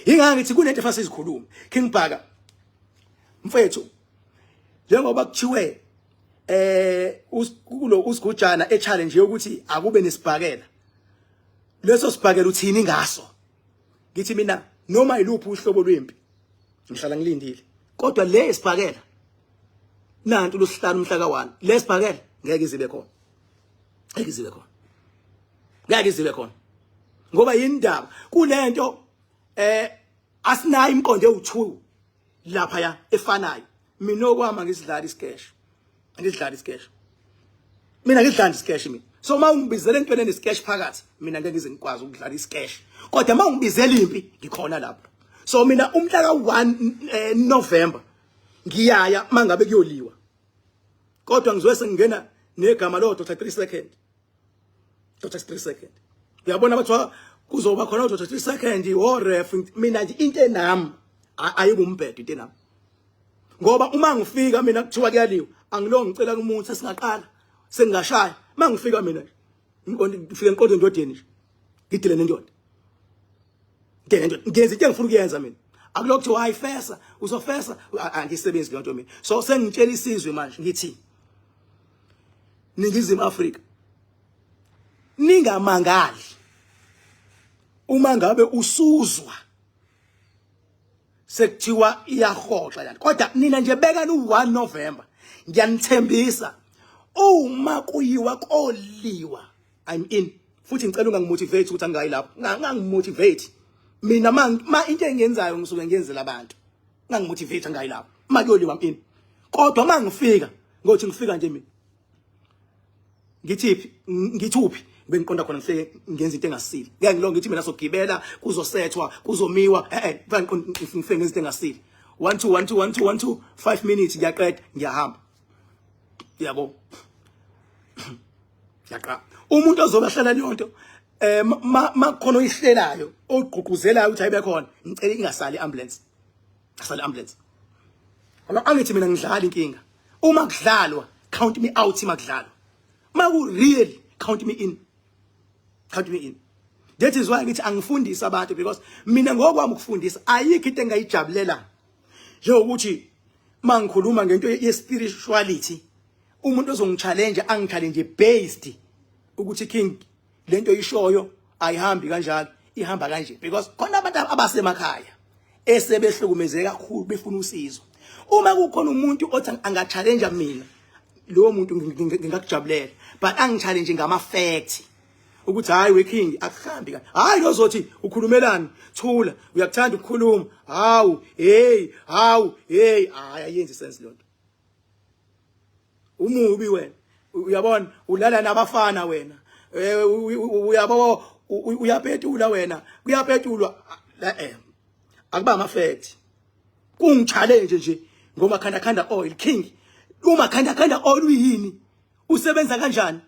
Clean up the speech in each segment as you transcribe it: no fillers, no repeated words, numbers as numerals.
Ingakho ngithi kunento efase sizikhulume. King Bhaka mfethu, njengoba kuthiwe kulo usigujana e-challenge yokuthi akube nesibhakela, leso sibhakela uthini ngaso? Ngithi mina noma yiluphi uhlobo lwempi ngihlala ngilindile, kodwa le isibhakela nantu losihlanu umhla ka1, le sibhakela ngeke izibe khona, ngeke izibe khona, ngeke izibe khona, ngoba yindaba kulento asinayo imiqondo ewu2 lapha ya efanayo. Mina okwami ngisidlala isikesh, angidlali isikesh mina, ngidlala isikesh mina. So uma ungibizela entweni enesikesh phakathi, mina ngeke ngize ngikwazi ukudlala isikesh, kodwa uma ungibizela impi ngikhona lapho. So mina umhla ka1 November ngiyaya mangabe kuyoliwa, kodwa ngizobe sengingena negama lo Dr 3 second, Dr 3 second. Uyabona, bathiwa kuzoba khona Dr 3 second wo ref. Mina nje into enami ayikumbhedo, into enami, ngoba uma ngifika mina kuthiwa kuyaliwa, angilo ngicela kumuntu sesingaqala sengingashaya. Mangifika mina ngifike ngiqonde endodeni nje, ngidile nendoda, ngidile nendoda, ngenza into engifuna ukuyenza mina. Akulokhu kuthiwa hayi fesa, uzofesa, angisebenzi leyo nto mina. So sengitshela isizwe manje, ngithi Ningizimu Afrika, ningamangali uma ngabe usuzwa sekuthiwa iyahoxa lana, kodwa nina nje bekani u1 November. Ngiyanithembisa, uma kuyiwa koliwa, I'm in. Futhi ngicela ungangimotivate ukuthi angayi lapho, ngangimotivate mina. Ma into engiyenzayo ngisuke ngiyenzela abantu, ngangimotivate angayi lapho. Uma kuyoliwa, I'm in, kodwa mangifika ngothi ngifika nje mina ngithiphi, ngithuphi bengiqonda khona, ngifike ngenza into engasile. Ngeke ngilo ngithi mina sogibela, kuzosethwa, kuzomiwa, ngifike ngenza into engasile. 1 2 1 2 1 2 1 2 5 minutes ngiyaqeda, ngiyahamba, yabo. Yaqa umuntu ozobe ahlala leyo nto, makhona oyihlelayo, ogqugquzelayo ukuthi ayibe khona, ngicela ingasali ambulance, asale ambulance. Angithi mina ngidlala inkinga, uma kudlalwa count me out, uma kudlalwa ma ku real count me in, count me in. That is why ngithi angifundise abantu, because mina ngokwami ukufundisa ayikho into engayijabulela njengokuthi mangikhuluma ngento ye spirituality, umuntu ozongichallenge angichallenge based ukuthi, "King, lento ishoyo ayihambi kanjalo, ihamba kanje," because khona abantu abasemakhaya esebehlukumezeke kakhulu befuna usizo. Uma kukhona umuntu othi anga-challenge mina, lowo muntu ngingakujabulela, but angi-challenge ngama facts ukuthi hayi we king, akuhambi kahle. Hayi lozothi ukhulumelani, thula, uyakuthanda ukukhuluma, hawu hey, hawu hey, hayi ayenzi sense lonto. Umubi wena, uyabona, ulala nabafana wena, uyabo, uyapetula wena, kuyapetulwa. Akuba ama fact, kungi-challenge nje ngoma khanda khanda oil. King, uma khanda khanda oil uyini, usebenza kanjani,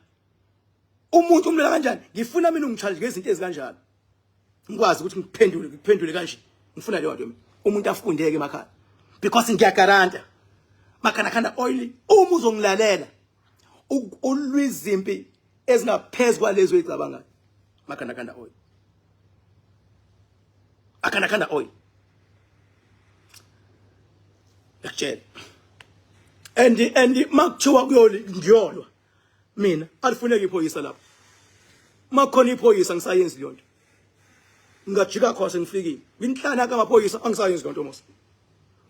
umuntu umlela kanjani? Ngifuna mina ungi-challenge ngezinto ezikanjalo, ngikwazi ukuthi ngiphendule, ngiphendule kanje. Ngifuna leyo nto mina, umuntu afundeke emakhaya, because ngiyagaranta makhanda khanda oil, uma uzongilalela ulwizimpi ezingaphezulu kwalezo oyicabangayo. Makhanda khanda oil, akhanda khanda oil, ngiyakutshela. And makuthiwa kuyoli ngiyolwa mina, alifuneki iphoyisa lapho. Makukhona iphoyisa ngisayenzi leyo nto, ngingajika khona sengifikile nginhlana kamaphoyisa, angisayenzi leyo nto mos,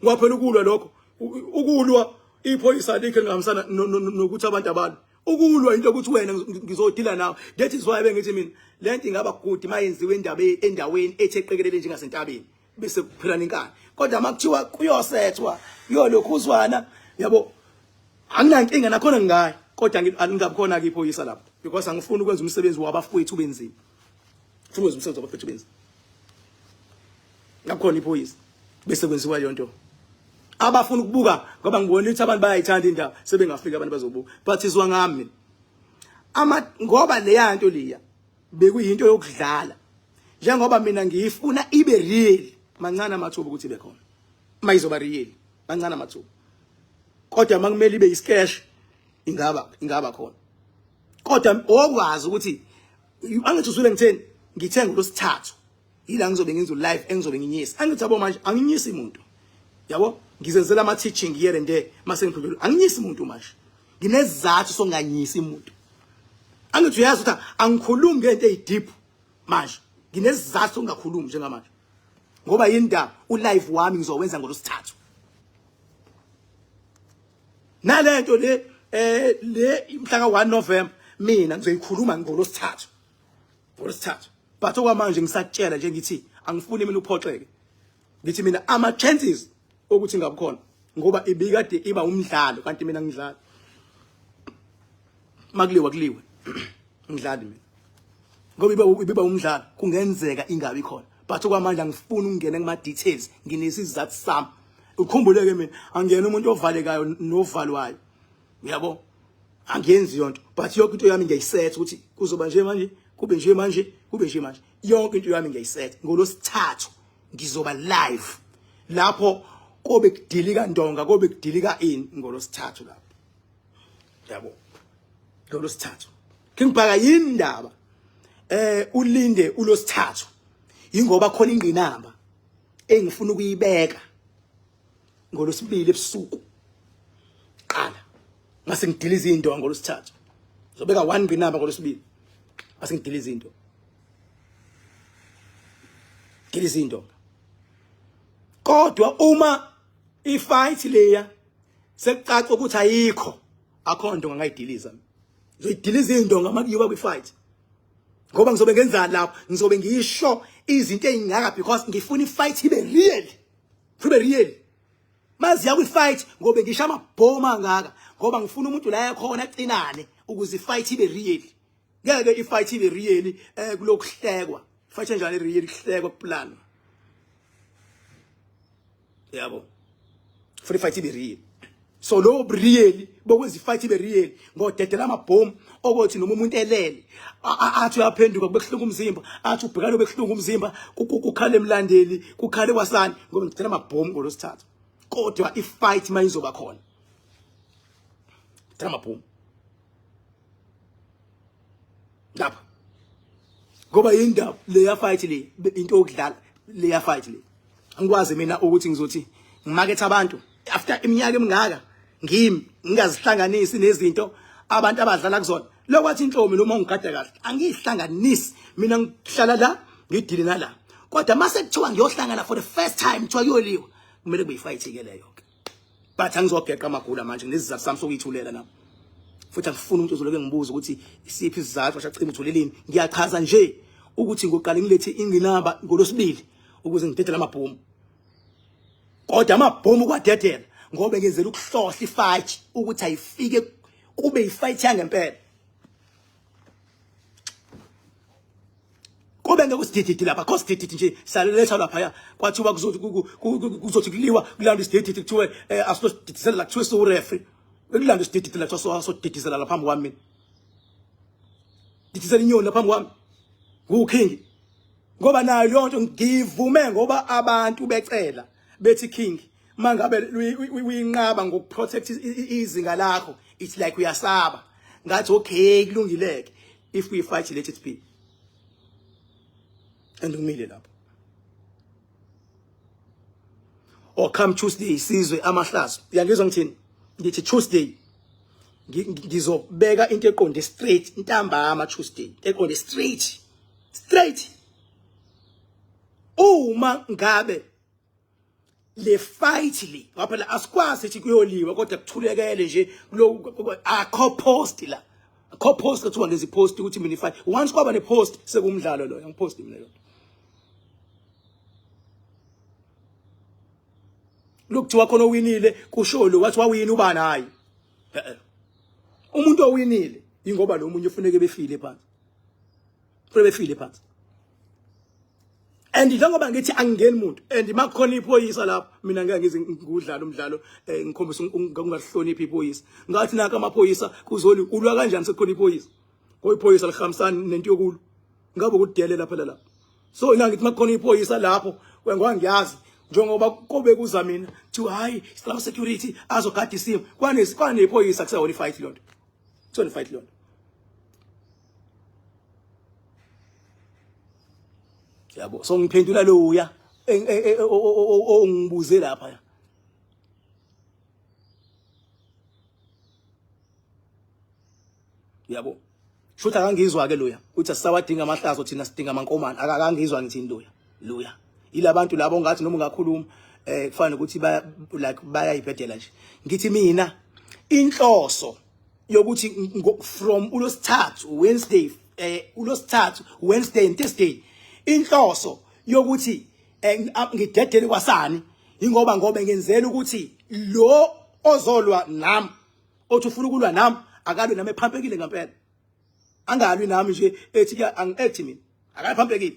ngoba phela ukulwa lokho, ukulwa iphoyisa likhe ngihambisana nokuthi abantu abalwa. Ukulwa into ukuthi wena ngizodila nawe. That is why bengithi mina lento ingaba good mayenziwe indaba endaweni ethe qekelele njengasentabeni, bese kuphela inkani, kodwa makuthiwa kuyosethwa, kuyolokhuzwana, yabo, anginankinga nakhona, ngingayi, kodwa angingabi khona ke iphoyisa lapho, because angifuni ukwenza umsebenzi wabafowethu benzima, ngifuna ukwenza umsebenzi wabafowethu benzima. Ngakhona iphoyisa bese kwenziwa leyo nto. Abafuna ukubuka, ngoba ngibona ukuthi abantu bayayithanda indaba, sebengafika abantu bazobuka, but izwa ngami mina ama, ngoba leya nto liya bekuyinto yokudlala, njengoba mina ngiyifuna ibe real, mancane amathuba ukuthi ibe khona. Mayizoba real, mancane amathuba, kodwa makumele ibe iscash, ingaba khona. Kodwa okwazi ukuthi angithi usule ngitheni, ngithenga losithathu. Yila ngizobe ngenza live engizobe nginyisa. Angithi yabo manje anginyisi umuntu. Yabo ngizenzela ama teaching here and there mase ngiphindela. Anginyisi umuntu manje. Nginesizathu songanyisi umuntu. Angithi uyazi ukuthi angikhulumi ngento eyideep manje. Nginesizathu sokungakhulumi njengamanje. Ngoba yindaba ulive wami ngizowenza ngolosithathu. Nalento le le mhla ka 1 November mina ngizoyikhuluma ngolosithathu. Ngolosithathu. But okwamanje ngisakutshela nje ngithi angifuni mina uphoxeke. Ngithi mina ama chances ukuthi ngabukhona ngoba ibikade iba umdlalo kanti mina ngidlala. Makuliwa kuliwe. Ngidlali mina. Ngoba iba umdlalo kungenzeka ingabi khona. But okwamanje angifuni ukungena kuma details nginesizathu sami. Ukhumbuleke mina angiyena umuntu ovalekayo novalwayo. Uyabo? Angiyenzi yonto but yonke into yami ngiyayisetha ukuthi kuzoba nje manje kube nje manje kube nje manje yonke into yami ngiyayisetha ngolosithathu ngizoba live lapho kobe kudilika ndonga kobe kudilika ini ngolosithathu lapho yabo ngolosithathu King Bhaka yindaba ulinde ulosithathu ingoba khona ingqinamba engifuna ukuyibeka ngolosibili ebusuku qala ngase ngidiliza izinto ngolosithathu zobeka one ngqinamba ngolosibili ngase ngidiliza izinto diliza izinto kodwa uma ifight leya sekucaca ukuthi ayikho akho nto ngangayidiliza ngizoyidiliza into ngamakuyiwa kwifight ngoba ngizobe ngenzani lapho ngizobe ngisho izinto ezingaka because ngifuna ifight ibe real ibe real maziya kwifight ngobe ngisho amabhomu angaka ngoba ngifuna umuntu la ekhona acinane ukuze ifight ibe real ngeke ifight ibe real kulokuhlekwa fight enjani real kuhlekwa kuplanwa yabo free fight ibe real so lo real bokwenza ifight ibe real ngodedela amabhomu okothi noma umuntu elele athi uyaphenduka kube kuhlungu umzimba athi ubhekane bekuhlungu umzimba kukhale emlandeli kukhale kwasani ngoba ngidedela amabhomu ngolosithathu kodwa ifight mayizoba khona ngidedela amabhomu lapha ngoba yindaba leya fight le into yokudlala leya fight le angikwazi mina ukuthi ngizothi ngimakethe abantu after iminyaka emingaka ngimi ngingazihlanganisi nezinto abantu abadlala kuzona lokwathi inhlomi noma ungigada kahle angihlanganisi mina ngihlala la ngidile nala kodwa mase kuthiwa ngiyohlangana for the first time kuthiwa kuyoliwa kumele kube yifight ke leyo ke but angizogeqa amagula manje ngesizathu sami sokuyithulela nami futhi angifuni umuntu ozoloke ngibuza ukuthi isiphi isizathu ashachima uthuleleni ngiyachaza nje ukuthi ngoqala ngilethe ingqinamba ngolosibili ukuze ngidedele amabhomu kodwa amabhomu kwadedela ngoba ngenzela ukuhlohla ifight ukuthi ayifike kube ifight yangempela kube ngeke usidididi lapha kho sidididi nje saletha lapha kwathiwa kuzothi kuzothi kuliwa kulanda isidididi kuthiwe asilosididisela la kuthiwe siwu-referee bekulanda isidididi la kuthiwa sodidisela la phambi kwami mina didisela inyoni la phambi kwami nguking ngoba nayo leyo nto ngivume ngoba abantu becela bethi king mangabe uyinqaba ngokuprotect izinga lakho it's like uyasaba ngathi okay kulungileke if we fight let it be and umile lapho or come Tuesday sizwe amahlazo uyangizwa ngithini ngithi Tuesday ngizobeka into eqonde straight ntambama Tuesday eqonde straight straight uma ngabe le fight le ngoba phela asikwazi ukuthi kuyoliwa kodwa kuthulekele nje kulokhu akho post la akho post kuthiwa ngezi post ukuthi mina fight once kwaba ne post sekumdlalo loyo ngipost mina yona lokuthiwa khona owinile kusho lo wathi wawina ubani hayi umuntu owinile ingoba lo munye ufuneke befile phansi kufanele befile phansi and njengoba ngithi angingeni muntu and makukhona iphoyisa lapho mina ngeke ngize ngudlala umdlalo ngikhombisa ungahloniphi iphoyisa ngathi nanka amaphoyisa kuzoli ulwa kanjani sekukhona iphoyisa ngoba iphoyisa lihambisani nento yokulwa ngabe ukudelela phela lapho so ina ngithi makukhona iphoyisa lapho ngoba ngiyazi njengoba kobe kuza mina kuthiwa hayi sicela security azogada isimo kwanephoyisa kuseyona ifight lonto kuseyona ifight lonto. Yabo, so ngiphendula loya ongibuze lapha. Yabo, shuthi akangizwa ke loya uthi asisawadinga amahlazo thina, sidinga amankomane. Akangizwa ngithini loya. Loya yilabantu labo ngathi noma ungakhuluma kufana nokuthi baya like bayayibhedela nje. Ngithi mina inhloso yokuthi from ulosithathu Wednesday, ulosithathu Wednesday and Thursday, inhloso yokuthi ngidedele kwasani ingoba ngoba ngenzela ukuthi lo ozolwa nami, othi ufuna ukulwa nami, akalwe nami ephampekile ngempela, angalwi nami nje ethi ke angi-act mina. Akaphampekile,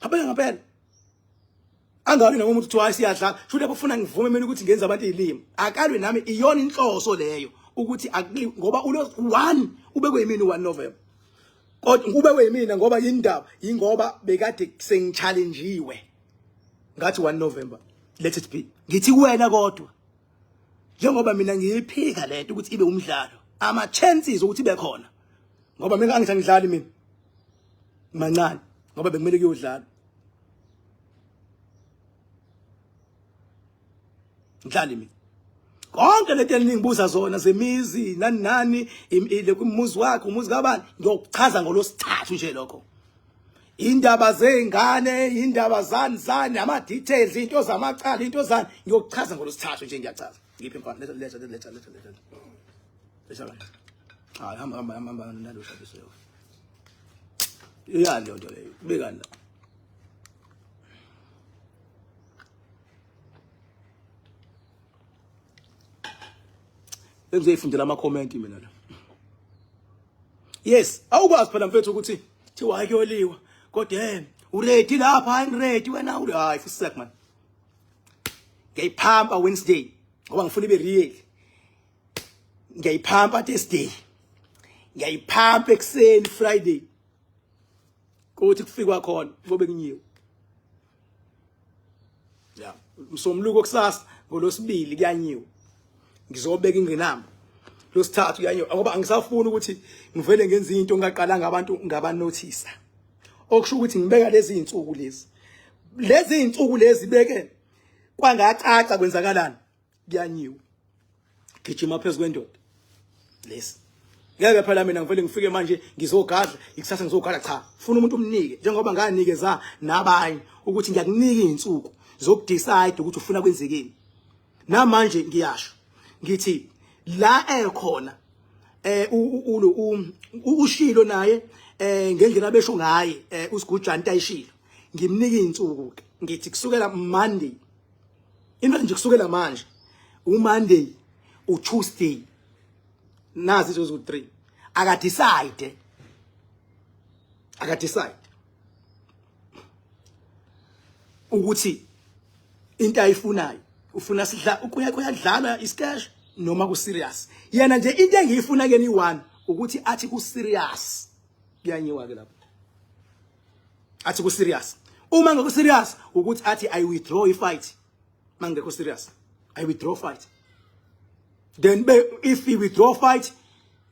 phampeke ngempela, angalwi nami umuntu kuthiwa siyadlala. Shuthi lapho ufuna ngivume mina ukuthi ngenza abantu izilimi. Akalwe nami, iyona inhloso leyo ukuthi ngoba ulo 1 ubekwe yimina u1 November, kodwa ubekwe yimina ngoba indaba ingoba bekade sengichallengewe ngathi 1 November, let it be. Ngithi kuwena kodwa njengoba mina ngiyiphika lento ukuthi ibe umdlalo, ama chances ukuthi ibe khona, ngoba mina angithi angidlali mina, mancane, ngoba bekumele kuyodlala ngidlali mina. Konke lento eningibuza zona zemizi nani nani, ile kumuzi wakhe, umuzi kabani, ngiyokuchaza ngolosithathu nje lokho. Indaba zezingane, indaba zani zani, ama details, into zamacala, into zani, ngiyokuchaza ngolosithathu nje. Ngiyachaza. Ngiphi mfana? Letha, letha, letha, letha, letha, letha la. Hayi, hamba, hamba, hamba nalo shabiso. Ya, leyo nto leyo bekani la. Bengizoyifundela ama comment mina la. Yes, awukwazi phela mfethu ukuthi thiwa hayi kuyoliwa kodwa uready lapha, hayi ready wena uri, hayi fusek man. Ngiyayiphampa Wednesday ngoba ngifuna ibe real. Ngiyayiphampa Thursday, ngiyayiphampa ekuseni Friday, kuthi kufikwa khona kobe kunyiwe ya msomluko kusasa. Ngolosibili kuyanyiwe, ngizobeka ingqinamba. Losithathu kuyanyiwe ngoba angisafuni ukuthi ngivele ngenze into ngaqalanga abantu ngabanothisa, okusho ukuthi ngibeka lezi insuku lezi insuku lezi beke kwangacaca kwenzakalani. Kuyanyiwe, gijima phezulu kwendoda lesi. Ngeke phela mina ngivele ngifike manje ngizogadla, ikusasa ngizogadla. Cha, funa umuntu umnike njengoba nganikeza nabanye ukuthi ngiyakunika izinsuku zokudecide ukuthi ufuna kwenzekeni. Namanje ngiyasho ngithi la ekhona ulo ushilo naye ngendlela besho ngaye usigujana tayishilo, ngimnika izinsuku ke, ngithi kusukela Monday, into nje kusukela manje, uMonday, uTuesday, nazi izo 3, aka decide, aka decide ukuthi into ayifunayo ufuna sidla kuya kuyadlala iscash noma ku serious. Yena nje into engiyifuna ke ni one ukuthi athi ku serious, kuyanyiwa ke lapho. Athi ku serious. Uma ngekho serious ukuthi athi I withdraw i fight. Mangekho serious, I withdraw fight. Then be if he withdraw fight,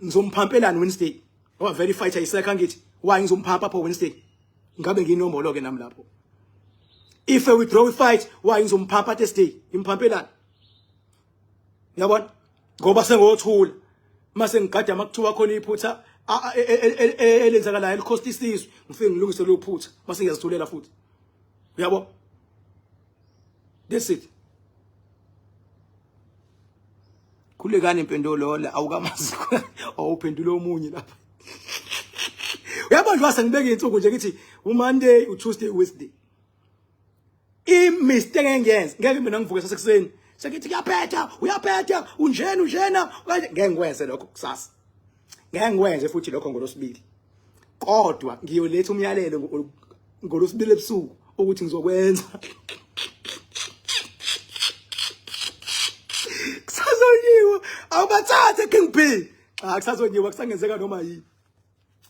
ngizomphampelani Wednesday? Ngoba vele fight ayisekho, angithi? Why ngizomphampa pho Wednesday? Ngabe nginombolo ke nami lapho. If I withdraw fight, why ngizomphampa Thursday? Ngimphampelani? Yabona, ngoba sengothula mase ngigada makuthiwa khona iphutha elenzakalayo elikhosta isizwe, ngifike ngilungise lo phutha, mase ngiyazithulela futhi. Uyabo, that's it. Khulekani impendulo le awukamazi, awuphendula omunye lapha. Uyabona nje sengibeka insuku nje, ngithi uMonday, uTuesday, uWednesday. I-mistake engiyenza, ngeke mina ngivuke sasekuseni sekithi kuyaphetha, uyaphetha, unjena, unjena kanje. Ngeke ngikwenze lokho kusasa, ngeke ngikwenze futhi lokho ngolosibili, kodwa ngiyoletha umyalelo ngolosibili ebusuku ukuthi ngizokwenza. Kusazonyiwa, awubathathe King B. Cha, kusazonyiwa, kusangenzeka noma yini,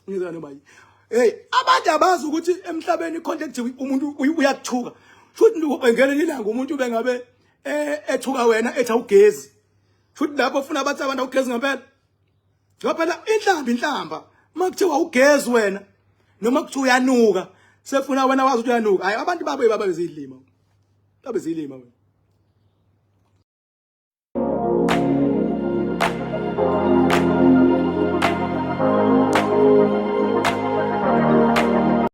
ngizwa noma yini. Hey, abantu abazi ukuthi emhlabeni contact umuntu uyakuthuka futhi ngelinye ilanga umuntu bengabe ethuka wena ethi awugezi futhi lapho ufuna abathi abantu awugezi ngempela, ngoba phela inhlamba inhlamba makuthiwa awugezi wena. Noma kuthiwa uyanuka, sefuna wena wazi ukuthi uyanuka. Hayi, abantu babe babezilima, babezilima wena.